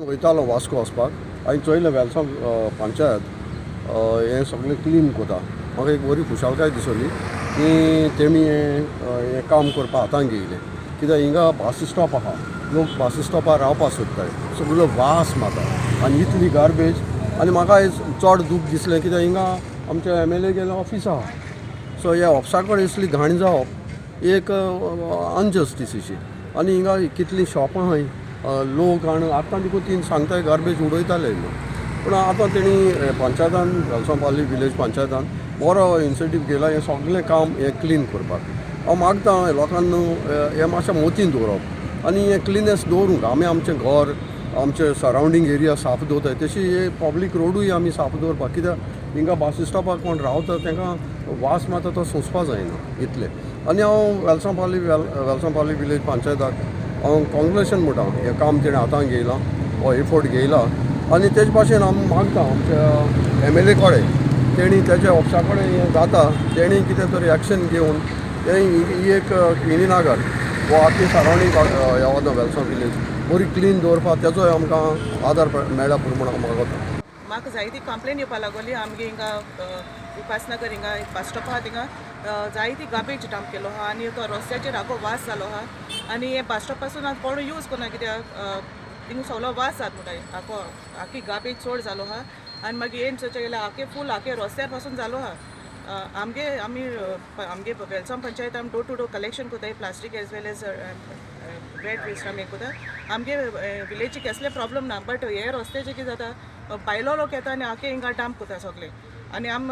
वयतालो वास्को वचपाक हांवें चोयलें वेलसांव पंचायत हें सगळें क्लीन करता. म्हाका एक बरी खुशालकाय दिसली की तेमी हें काम करपा हातान घेयलें. कित्याक हिंगा बस स्टॉप आहा, लोक बस स्टॉपार रावपाक सोदताय, सगळो वास मारता आनी इतली गार्बेज. आनी म्हाका चड दूख दिसलें कित्याक हिंगा आमच्या MLA गेले ऑफिस आहा, सो ह्या ऑफिसा कडेन इसली घाण जावप एक अनजस्टीस अशी. आनी हिंगा कितलीं शॉपां आहाय, लोक आनी आतां देखून ती सांगताय गार्बेज उडयताले न्हू. पूण आतां तेणी पंचायतान वेलसांव पाली विलेज पंचायतान बरो इनिशिएटीव घेयला हें सगळें काम हें क्लीन करपाक. हांव मागता लोकांक न्हू हें मातशें मोतीन दवरप आनी हें क्लिननेस दवरूंक. आमी आमचें घर आमचे सरावंडींग एरिया साफ दवरताय तशी हे पब्लीक रोडूय आमी साफ दवरपाक. कित्याक हिंगा बस स्टॉपाक कोण रावता तांकां वास मारता तो सोंसपा जायना इतलें. आनी हांव वेलसांव पाली विलेज पंचायताक हांव कॉंग्रेच्युलेशन म्हणटा, हें काम तेणें हातान घेयलां, हो एफोर्ट घेयला. आनी तेज भाशेन आमी मागता आमच्या MLA कडेन तेणी तेच्या ऑफिसा कडेन हें जाता तेणी कितें तरी एक्शन घेवन तें ही एक क्लिनीनागर हो आख्खी सरावंडींग ह्या वता वेलसांव विलेज बरी क्लीन दवरपाक तेजोय आमकां आदार मेळ्ळा पुरो म्हूण हांव मागता. म्हाका जायती कंप्लेन येवपा लागली आमगे हिंगा उपासनगर हिंगा बस स्टॉप आहा थिंगा जायती गार्बेज डंप केलो आहा आनी तो रस्त्याचेर आगो वास जालो आहा. आनी हे बस स्टॉप पासून आतां कोण यूज करना कित्याक थिंगा सगळो वास जाता म्हणटा आखो आखी गार्बेज चड जालो आहा. आनी मागीर हें चोवचें गेल्यार आखे फूल आखे रस्त्यार पासून जालो आहा. आमगे आमी आमगे वेलसांव पंचायत आमी डोर टू डोर कलेक्शन करताय plastic as well as wet waste आमी करता. आमगे विलेजीक कसले प्रॉब्लम ना, बट हे रस्त्याचे कितें जाता भायलो लोक येता आनी आखे हिंगा डंप करता सगळे. आनी आम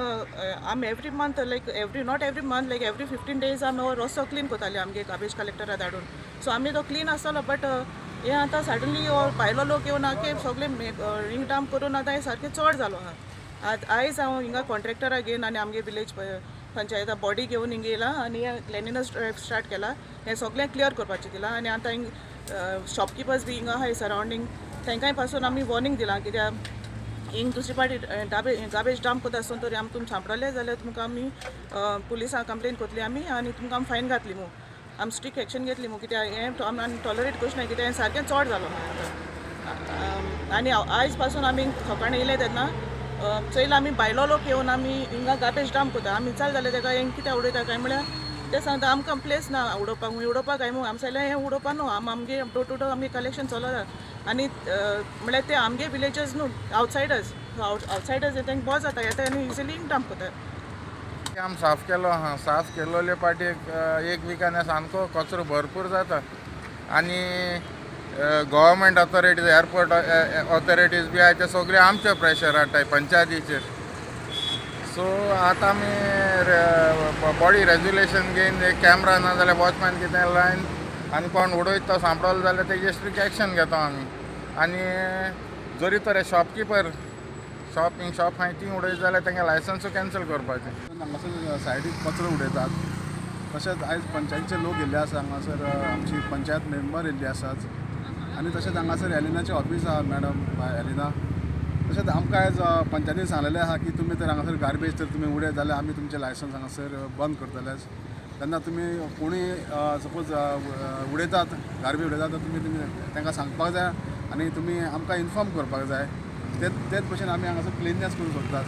आम every month like every not every month like every 15 days आमी हो रस्तो क्लीन करताली आमगे गार्बेज कलेक्टरा धाडून. सो आमी तो क्लीन आसतलो, बट हे आतां सडनली हो भायलो लोक येवन आखे सगळे रिंग डंप करून आतां हें सारकें चड जालो आहा. आयज हांव हिंगा कॉन्ट्रॅक्टरा घेवन आनी आमगे विलेज पंचायता बॉडी घेवन हिंगा येयला आनी हें क्लिनिनेस ड्रायव स्टार्ट केला, हें सगळें क्लियर करपाचें दिलां. आनी आतां हिंग शॉपकिपर्स बी हिंगा आहाय सरावंडींग तांकांय पासून आमी वॉर्निंग दिलां कित्याक हिंग दुसरी पाटी गार्बेज डंप करता आसतना तरी आमी तुमकां सांपडले जाल्यार तुमकां आमी पुलिसांक कंप्लेन करतली आमी आनी तुमकां आमी फायन घातली म्हूण आमी स्ट्रिक्ट एक्शन घेतली म्हूण कित्याक हें आमी टॉलरेट करचें ना कित्याक हें सारकें चड जालो आतां. आनी आयज पासून आमी सकाळीं येयले तेन्ना चोयला आमी भायलो लोक येवन आमी हिंगा गार्बेज डंप करता. आमी विचारलें जाल्यार तेका हें कित्याक उडयता काय म्हळ्यार ते सांगता आमकां प्लेस ना उडोवपाक, उडोवपाक काय म्हूण आमी सांगलें हें उडोवपा न्हू, आम आमगे डोर टू डोर आमगे कलेक्शन चलता. आनी म्हळ्यार ते आमगे विलेजर्स न्हू, आउटसायडर्स, आउटसायडर्स तांकां बरो जाता येता आनी इजिली डंप करता. आमी साफ केलो आहा, साफ केलोले पाटी एक विकान सामको कचरो भरपूर जाता. आनी गव्हर्मेंट ऑथॉरिटीज एअरपोर्ट ऑथॉरिटीज बी आहाय ते सगळे आमचे प्रेशर हाडटाय पंचायतीचेर. सो आतां आमी बॉडी रेज्युलेशन घेवन एक कॅमरा ना जाल्यार वॉचमॅन कितें लायन आनी कोण उडयता तो सांपडलो जाल्यार तेजेर स्ट्रिक्ट एक्शन घेता आमी. आनी जरी तर शॉपकिपर शॉपिंग शॉप आहाय ती उडयत जाल्यार तांकां लायसन्सूय कॅन्सल करपाचें. हांगासर सायडीक कचरो उडयतात, तशेंच आयज पंचायतीचे लोक येयल्ले आसा हांगासर, आमची पंचायत मेंबर येयल्ली आसात आनी तशेंच हांगासर एलिनाचें ऑफीस आहा, मॅडम एलिना. तशेंच आमकां आयज पंचायतीन सांगलेलें आहा की तुमी तर हांगासर गार्बेज तर तुमी उडयत जाल्यार आमी तुमचें लायसन्स हांगासर बंद करतले. तेन्ना तुमी कोणूय सपोज उडयतात गार्बेज उडयतात तर तुमी तांकां सांगपाक जाय आनी तुमी आमकां इन्फॉर्म करपाक जाय. तेच भशेन आमी हांगासर क्लिननेस करूंक सोदतात.